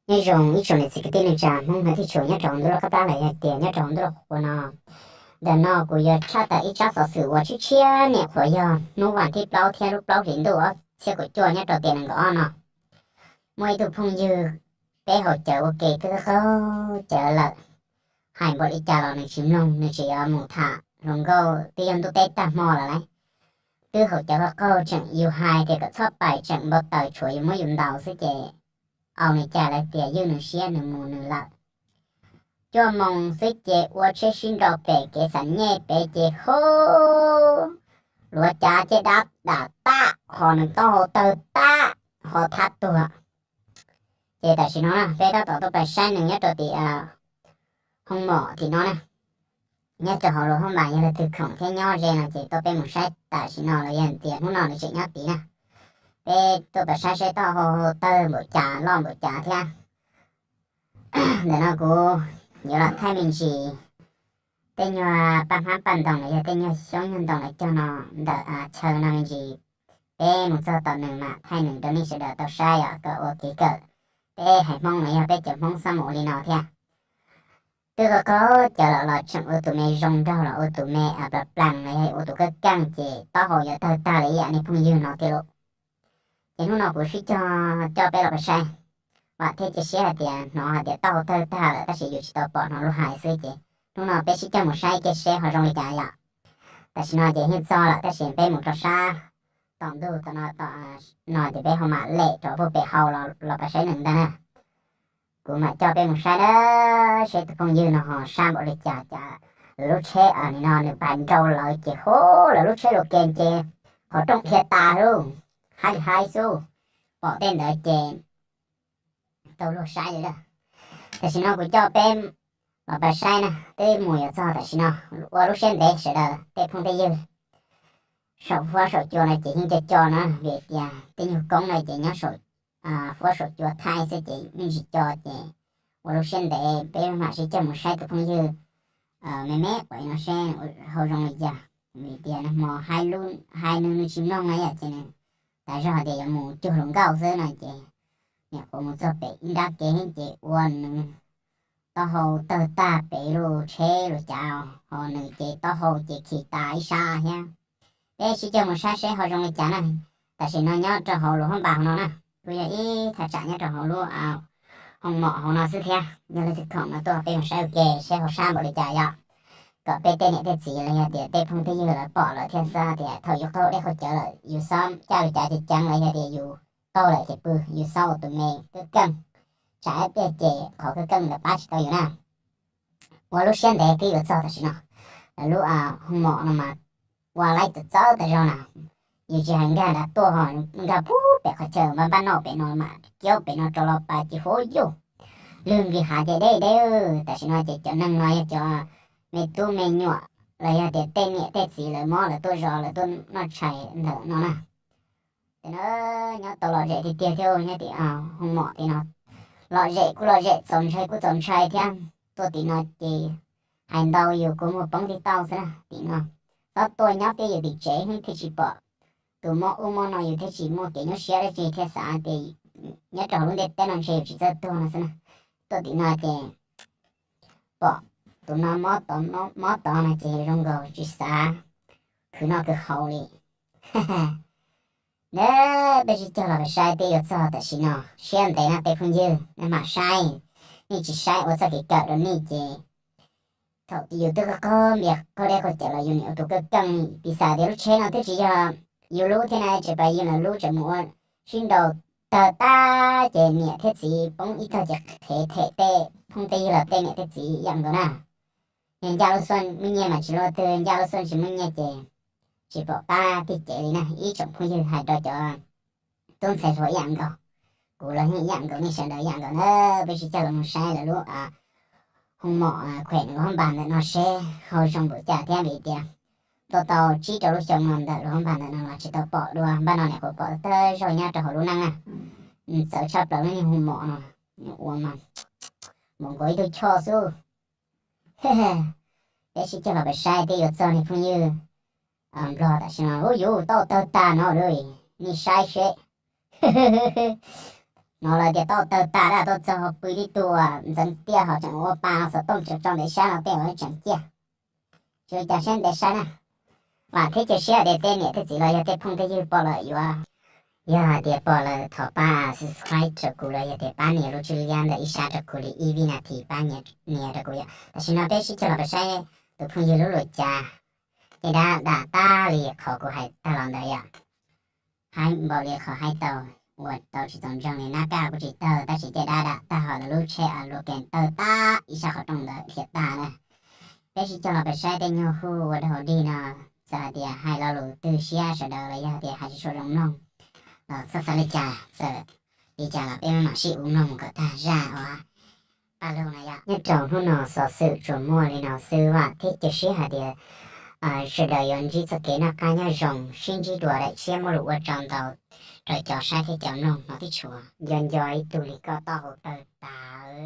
Nyob zoo ib tsoom niam txiv kwv tij neej tsa Hmoob hmov thiab tshua nyob rau hauv ntuj lub qab plab los yog tias nyob rau hauv ntuj lub qhuav no. Ntawm no kuv yuav tshaj tawm ib tsab xov xwm uas tshiab tshiab niam qhuav yog hnub vas thib plaub thiab lub plaub hlis ntuj ob txhiab kaum cuaj nyob rau tiam nees nkaum ob no. Muaj ib tug phooj ywg, peb haus cawv ua ke twb qaug cawv lawm, hais npaum li cas los nws tsis mloog, nws tseem yuav mus tham hluas nkauj twb yog ntuj teb tag hmo lawm lauj. Twb haus cawv qaug qaug tseem yus hais tias kom txhob pais tseem npau taws tshuav yus muab yus ntaus xwb ces au nws cas lawv tias ywj nws siab nws mus nws lawm. Cuaj moos xwb ces ua tsheb sib nraus pem kev xam nyej pem ces hu, luav cav caj dab dam tag ho nws taub hau tawg tag ho thab tuag. Ces tam sim no na peb tab tom tuaj pais saib nws nyob rau tim hoo mom tim no na, nyob rau hauv lub hoob mas yog leej twg khoom thiab nyob ze no ces tuaj peb mus saib tam sim no los yog tias hnub no nws tseem nyob tid na. Peb tuaj pais saib seb taub hau tawg npaum cas loj npaum cas thiab. Ntawm no kuv yuav los thaij me ntsis tej nyuag paj hmab paj ntoo los yog tej nyuag xyoob nyuag ntoo los cog no ntawm chaw no me ntsis. Peb mus txog tom nws mam thaij nws rau nej sawv daws tau saib os kom ua kev kawm. Peb haiv Hmoob no yog peb cov Hmoob xob mus ua li no thiab. Twb qaug qaug cawv lawm los tseem ua tus me zoo nraug los ua tus me plas plas los yog ua tus kawj keej ces taub hau yuav tawg tag li ib yam nej phooj ywg no tiag lauj. Ces hnub no kuv sib cog coj peb los pais saib, vam thiab cia siab hais tias hnov hais tias taub hau tawg tag lawm tab sis yus tsis tau pom hnov luag hais xwb ces hnub no peb sib cog mus saib kiag seb ho zoo li cas yom. Tam sim no ces yeej txog lawm tab sis peb mus rau sab tom ntug tom no, tom no ces peb ho mam lem rau puag pem hau los pais saib nws ntag na. Kuv mam coj peb mus saib na, seb tus phooj ywg no ho sab npaum li cas cas. Lawv lub tsheb nim no nws pais nrau lawv ces hu, lawv lub tsheb luas ke ces qhov rooj dhia tas lauj, haib li haib xwb. Pom tej ntawd ces tau luag saib li lawm. Tam sim no kuv coj peb los pais saib na, twb mus yuav txog tam sim no, ua lub siab ntev sawv daws tej phooj tej ywg. Saum fuab saum cua no ces yeej co co na vim tias tej nyuag koob no ces nyob saum fuab saum cua thaij xwb ces yeej tsis co ces ua lub siab ntev peb mam sib cog mus saib tus phooj ywg me me uas no seb hau zoo li cas. Vim tias nag hmo hais nws nws tsis mloog na yom ces nws tas zog tias yuav mus cuag hluas nkauj xwb no ces nim qhuav mus txog pem ib nrab kev ces ua nws taub hau tawg tag pem lub tsheb lub cav ho nws ces taub hau ces khi tas ib sab thiab. Peb sib cog mus saib seb ho zoo li cas na. Tam sim no nyob rau hauv lub hoob npas hauv no na, kuj yog ib thaj tsam nyob rau hauv lub hoo mom hauv no xwb thiab. Yog leej twg khoom no tuaj peb mus saib ua ke seb ho sab npaum li cas yom, kom peb tej niam tej txiv los yog tias tej phooj tej ywg lawv pom lawm thiaj xav tias thaum yus qaug dej qaug cawv lawm yus xob caj li cas ceev ceev los yog tias yus qaug lawm ces pw, yus xob ua tus me kawj keej, tsam ib pliag ces qhov kawj keej ntawd pab tsis tau yus na. Ua lub siab ntev twb yuav txog tam sim no, lawv lub hoo mom no mas ua laib txawv txawv tas zog na. Yus tsis hais nkag nrad tuaj ho nkag puag pem qhov chaw npab npab noj pem no mam kiaub pem no rau los pas ces huv yuj, lwg nkis hav ces deb deb. Tam sim no ces cov neeg no yog cov me tub me nyuam los yog tias tej niam tej txiv lawv mob lawv tuaj zov lawv tuaj noj tshais ntawm no na. Ces na nyob tau lom zem tiag tiag thiab nyob tim hoo mom tim no, lom zem kuj lom zem txaus ntshai kuj txaus ntshai thiab. Tuaj tim no ces hais ntau yus kua muag poob tij tauj xwb na tim no. Txhob tuaj nyob peb yus tim tsev thiaj tsis pom tus mob ub mob no yus thiaj tsis muaj kev nyuaj siab dab tsi thiaj xav tias nyob rau hauv lub ntiaj teb no ntshe yus tsis txawj tuag no xwb na. Tuaj tim no ces pom tus no mob tod mob tod no ces zoo nkaus tsis xav khwv noj khwv haus li. Neb peb sib cog los pais saib twb yuav txog tam sim no, siab ntev no tej phooj ywg nej mam saib, nej tsis saib ua txoj kev kawm rau nej ces thaum yus twb qaug npias qaug dej qaug cawv los yus niam ua tus kawj keej li. Piv xam tias lub tsheb no twb tsis yog yus lub thiab na, tseem pas yus lawv lub tseem mus ua sib nraus tawg tag ces niam thiab txiv poob ib tog ces qhev them tej phooj tej ywg los tej niam tej txiv ib yam nkaus na. Yog ncaj lub xyoo muaj nyiaj mas tsis luaj twg, ncaj lub xyoo tsis muaj nyiaj ces tsis pom qab tij cev li na. Ib tsoom phooj ywg hais rau cov tub ntxhais hluas ib yam nkaus, kuv los yeej ib yam nkaus, nej sawv daws ib yam nkaus na. Peb sib cog los mus saib lawv lub hoo mom khuem lub hoob npas ntawm no seb ho zoo npaum cas thiab vim tias tuaj tau tsib rau lub xyoo no ntawm lub hoob npas ntawm no los tsis tau pom dua. Npaj no nim qhuav pom tag zog nyob rau hauv lub neej na. Txawv tshaj plaws lub niag hoo mom no, ua mas npaum nkaus ib tug choj xwb. Peb sib cog los pais saib twb yuav txog niag phooj ywg Nplog tam sim no, ub yuv tau tawg tag no lawm, nej saib seb. Hnov lawv tias tau tawg tas dab tuaj txog pw tib tug ntxeev tiaj ho tseem ua pa xov tooj tso ntev sab no tej ua tseem ciaj. Tsis ua cas saib ntev saib na. Vam thiab cia siab tias tej niam tej txiv los yog tej phooj tej ywg pom lawm yuav, yog hais tias pom lawm thov pab subscribe rau kuv los yog tias pab nias lub tswb liab ntawm ib sab rau kuv li ib vib nas this pab nias rau kuv yom. Tam sim no peb sib cog los peb saib tus phooj ywg lub luam cas, ces dab dam tag li qhov kuv hais tag los ntawd yom. Haib npaum li qhov haib tau, ua tau tsis txaus ntseeg li nab kaj kuj tsis tawg tab sis ces dab dam tag ho lawv lub tsheb a luas kees tawg tag ib sab qhov rooj ntawd dhia tag na. Peb sib cog los peb saib tej nyuag hu ua dog dig no, txawm hais tias hais lo lus twg siab sawv daws los yog tias hais tsis tshua zoo mloog los txhob xav li cas, txawm li cas los peb mam sib ua mloog mus kom tag zaj uas paj lug no yom. Nyob rau hnub no xov xwm tsuas muaj li no xwb, vam thiab cia siab hais tias sawv daws yuav ntsib txoj kev noj qab nyob zoo, sib ntsib dua daim tshiab muaj lus ua tsaug ntau rau cov saib thiab cov mloog no tib tshua. Nco nco ib tug li koj taub hau tawg tag.